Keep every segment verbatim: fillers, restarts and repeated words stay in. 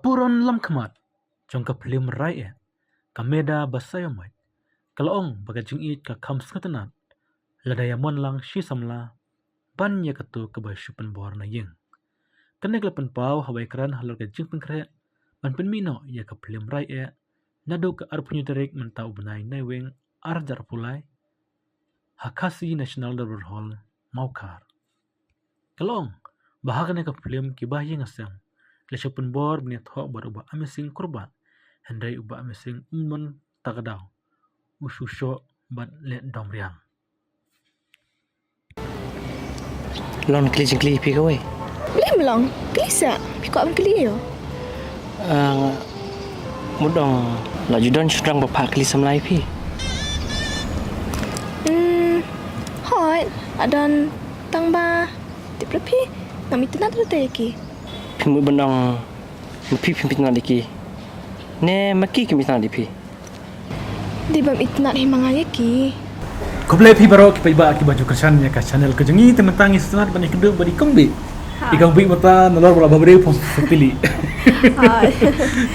Puron lamkhmat jong ka phlim Rai Eh, ka Meda Basaiawmoit, ka la ong ba ka jingïeit ka kham sngewtynnat lada ïamon lang shi samla ban ïa kato kaba shu pynbor na ïing. Kane ka la pynpaw haba ïakren halor ka jingpynkhreh ban pynmih noh ïa ka phlim Rai Eh naduh ka arphew hynñiew tarik mynta u bnai Naiwieng ar hajar arphew lai ha Khasi National Dorbar Hall, Mawkhar. Ka la ong ba ha kane ka phlim kiba ïeng ha sem ki la shu pynbor ban ïathoh bad u Bah Amazing Kurbah, hynrei u Bah Amazing um mon ta ka daw, u shu shoh bad leh dom riang. Long kylli jingkylli phi kawei. Lem long, kylli sa, phi kwah ban kylli ïa u? Ah, mut dong, la ju don shuh dang ba phah kylli samla ïa phi. Hmm, hooid, la don, tang ba tip ruh phi, ngam itynnad ruh te ïa ki. Phi mut ban ong ma phi phim itynnad ïa ki, ne ma ki kim itynnad ïa phi? Dei bym itynnad hi ma nga ïa ki. Khublei phi baroh ki paidbah kiba ju kyrshan ïa ka channel ka jong ngi. Te mynta ngi sngewtynnat ban ïakynduh bad i Kong Bih. Ha. I Kong Bih mynta nalor ba la bhabriew phong sa tylli. Ha.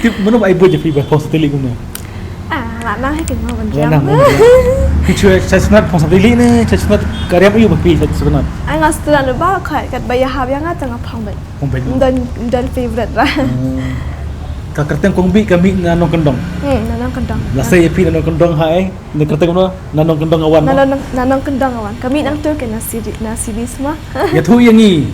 Tip mano ba ai buit ïa phi ba phong sa tylli kumno? Ah, la nang hi ki ma ban jam. Ki shu sngewtynnat phong sa tylli ne sngewtynnat ka riam aïu ba phi sngewtynnat? Ai nga sngewtynnat ba khat kat ba ïahap ïa nga te nga phong bad. Phong bad. Don, don favorite ra. Hmm. Ka kyrteng Kong Bih ka mih na nongkyndong. Hmm, na nongkyndong. Lashai ïa phi na nongkyndong ha, eh. Na kyrteng kumno? Na nongkyndong awan. Na nong, na nongkyndong awan. Ka mih nangtu ka na series, na series ma. Ïathuh ïa ngi.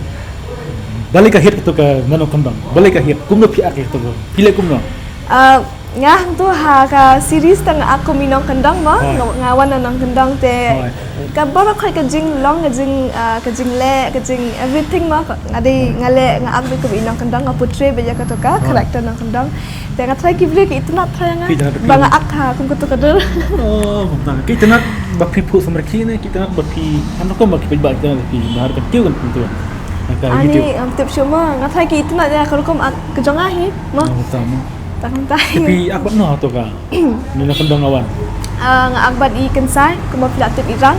Balei ka hit kato ka na nongkyndong? Balei ka hit? Kumno phi ak ïa kato? Phi leh kumno? Ah, nga hangtu ha ka series te nga ak kum i nongkyndong ma. Hooid. Nga, nga wan na nongkyndong te. Hooid. Ka baroh khoit ka jinglong, ka jing, ah, ka jingleh, ka jing everything ma, nga dei, nga leh, nga ak beit kum i nongkyndong, nga portray beit ïa kato ka character nongkyndong. Te nga tharai ki briew ki itynnad tharai ïa nga. Ki itynnad ba nga ak ha kum kato ka dur. Oh, kumta. Ki itynnad ba phi phuh samrkhie ne, ki itynnad ba phi, ano kum ba ki paidbah ki itynnad ba phi, ba har ka kiew kan kumta. Ani, ngam tip shuh ma, nga tharai ki itynnad ïa ka rukom ak ka jong nga hi ma. Oh, kumta ma. Ta kumta. Te phi ak bad no ha to ka? Ni nongkyndong awan. Ah, nga ak bad i Kynsai, kumba phi la tip i Rang.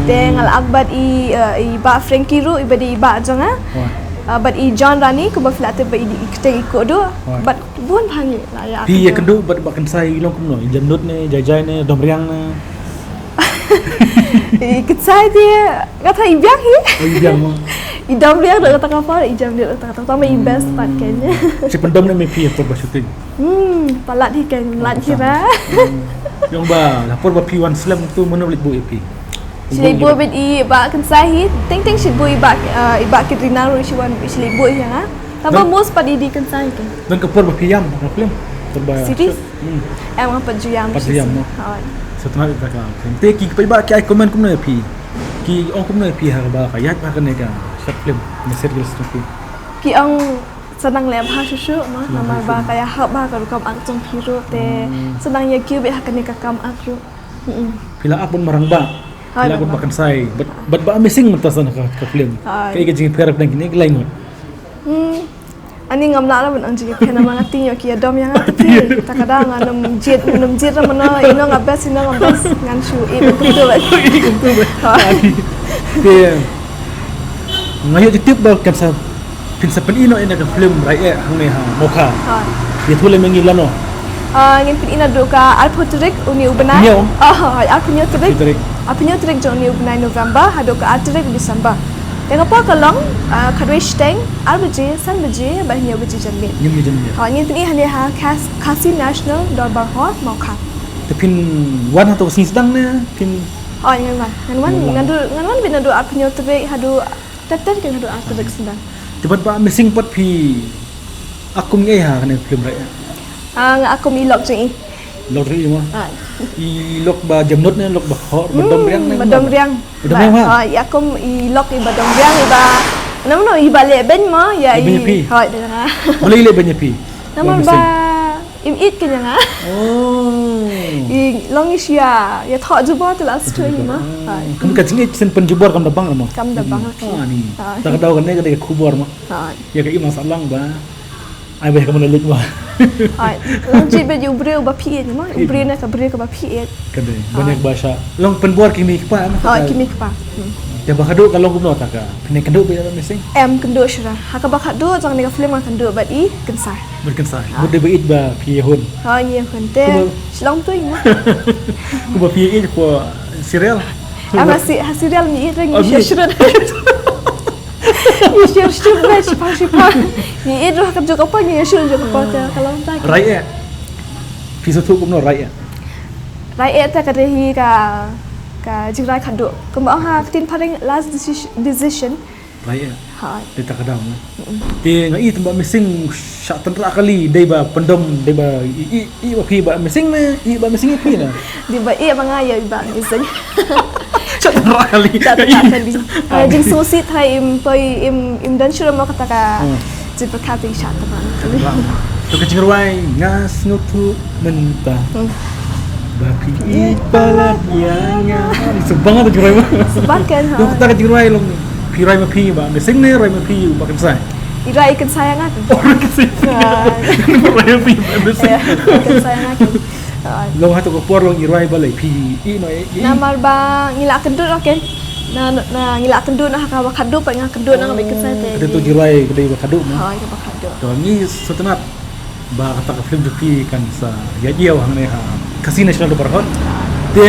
Te nga la ak bad i, eh, i Bah Frankie ruh, iba dei i bah jong nga. Wah. Ah, bad i John Rani, kumba phi la tip ba i, i kyrteng i Kodo. Wah. Bad bun bha ngi la ïa. Phi ïakynduh bad Bah Kynsai i long kumno? I jemnud ne, jaijai ne, domriang ne? I Kynsai te nga tharai i biang hi. Oh, i biang mo. I domriang ruh kata ka por, i jemnud ruh kata ka por, ma i best part keiñ. Shi pyndom ne me phi ha por ba shooting? Hmm, palat hi keiñ, lait hi ra. Hmm. Ïong ba, la por ba phi wan slem tu mano leit buh ïa phi? Shi leit buh beit i Bah Kynsai hi, teng teng shi buh i Bah, eh, i Bah Katrina ruh shi wan, shi leit buh ïa nga. Tang ba most pat i dei Kynsai keiñ. Don ka por ba phi ïam ha ka film? Por ba series? Hmm. Em, nga pat ju ïam. Pat ju ïam mo. Hooid. Sngewtynnat ïa ka film. Te ki paidbah ki ai comment kumno ïa phi? Ki ong kumno ïa phi ha kaba ka ïaid ha kane ka short film ne series jong phi? Ki ong Sa dang leh bha shuh shuh ma, namar ba ka ïahap bha ka rukom ak jong phi ruh te sa dang ïa kiew beit ha kane ka kam ak ruh. Mm-mm. Phi la ak bad Marang Bah. Phi la ak bad Bah Kynsai. Bad, bad Bah Amazing mynta sa na ka, ka film. Kaei ka jingïapher pdeng kine ki lai ngut? Hmm. Ani ngam lah ban ong jingïapher namar nga tieng ïoh ki ïadom ïa nga te. Ta ka daw ngan ym jied, ngan ym jied ra mano, ino nga best, ino nga best, ngan shu ïeit kumtu beit. Ïeit kumtu beit. Te nga ïoh jingtip ba kan sa Phin sa pyni noh ïa ka film Rai Eh hangne ha Mawkhar. Ha. Ïathuh lem ïa ngi lano. Ah, ngin pyni naduh ka arphew tarik une u bnai. Hynñiew. Oh, arphew hynñiew tarik. Arphew hynñiew tarik. Arphew hynñiew tarik jong une u bnai November haduh ka ar tarik December. Te ka por ka long, ah, khatwei shiteng, ar baje, san baje, bad hynñiew baje janmiet. Hynñiew baje janmiet. Ha, ngin pyni hangne ha Khas-, Khasi National Dorbar Hall, Mawkhar. Te phin wan hato ka sngi sdang ne phin. Oh, ngan wan. Ngan wan, ngan wan. Naduh, ngan wan beit naduh arphew hynñiew tarik haduh Ter ter ki haduh ar tarik sdang. Te bad Bah Amazing pat phi ak kum ei ha kane film Rai Eh? Ah, nga ak kum i lok jong i. Lok jong i mo? Ah. I lok ba jemnud ne lok ba hor, ba dom riang ne? Ba dom riang. Ba dom riang ha? Ah, i ak kum i lok i ba dom riang i ba. Namar no i ba leh beiñ mo, ïa i. Leh beiñ ïa phi? Hooid, da nga. Balei leh beiñ ïa phi? Namar ba Im ïeit keiñ ïa nga. Oh. I long i shu ïa, ïathoh jubor te la sdang hi ma. Kum ka jingïeit shen pynjubor kam da bang mo? Kam da bang. Ah, ni. Ah. Ta ka daw kane ka dei ka khubor mo. Ah. Ïa ka im lang sah lang ba. Ai beh ka mano lik mo. Ai, long jit bad u briew ba phi ïeit mo, u briew na ka briew kaba phi ïeit. Ka dei. Ban ïa ba sha long pynbor ki mei ki pa na. Ai, ki mei ki pa. Hmm. Te ba khadduh ka long kumno ta ka. Phin ïa kynduh bad Bah Missing? Em kynduh shuwa. Ha kaba khadduh jong kane ka film nga kynduh bad i Kynsai. Bad Kynsai. Mut dei ba ïeit ba phi ïa hun. Ha ngi ïa hun te. Shlong tu i mo. Kumba phi ïeit ko serial. Em ha si ha serial ngi ïeit ngi share share. Ngi share share re shipang shipang. Ngi ïeit ruh ha ka jong ka pa ngi share jong ka pa ka long ta. Rai eh. Phi sa thu kumno rai eh. Rai eh ta ka dei hi ka ka jingrai khadduh. Kumba ong ha ka ktien phareng last deci- decision. Rai eh. Hai. Dei ta ka dam. Te nga i tang Bah Missing sha tynrah kali dei ba pyndom dei ba i i i ba phi Bah Missing ne i Bah Missing i phi ne. Dei ba i ba nga ïa i Bah Missing. Sha tynrah kali. Sha tynrah kali. Ah, jingsngewsih trai im poi im im don shuh mo kata ka. Hmm. Jingpyrkhat i sha tynrah kali. Sha tynrah. To ka jingrwai nga sngewthuh mynta. Hmm. Ba phi i palat ïa nga. Sngewbang ta jingrwai mo. Sngewbang kan ha. To kata ka jingrwai long phi rwai ma phi Bah Missing ne rwai ma phi Bah Kynsai. I rwai Kynsai ïa nga. Oh, rwai Kynsai. Rwai ma phi Bah Missing. Ïa, Kynsai ïa nga. Long hato ka por long i rwai balei phi i no i. Namar ba ngi la kynduh na ken. Na na ngi la kynduh na ha kaba khadduh pat nga kynduh na kaba Kynsai te. Kata to jingrwai ka dei ba khadduh mo. Hoi kaba khadduh. To ngi sngewtynnat ba kata ka film jong phi kan sa ïa ïa hangne ha Khasi National Dorbar Hall. Te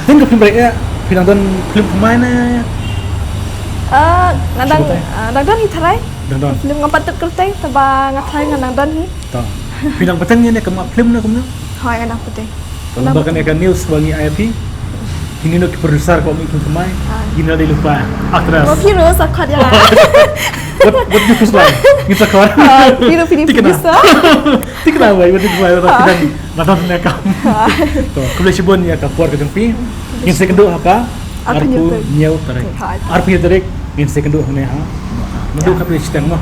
teng ka film rai eh phi nang don film thymmai ne. Ah, nga dang nang don hi tharai. Nang don. Film nga pat tip kyrteng taba nga tharai nga nang don hi. To. Phi nang pateng ne ka ma film ne kumno? Hoi nga nang pateng. Tang ba kane ka news ba ngi ai phi. Kine no ki producer ko mi kum mai. Kine dei lypa. Actress. Mo phi ro sa khot ïa. What what you push line? Ngin sa khot. Phi ro phi ni producer. Tikna bai what you push line. Nga don ne ka. To khublei shibun ïa ka por ka jong phi. Ngin sa kynduh ha ka. Arphew hynñiew tarik. Arphew hynñiew tarik ngin sa kynduh ne ha. Ndu ka phi shiteng mo.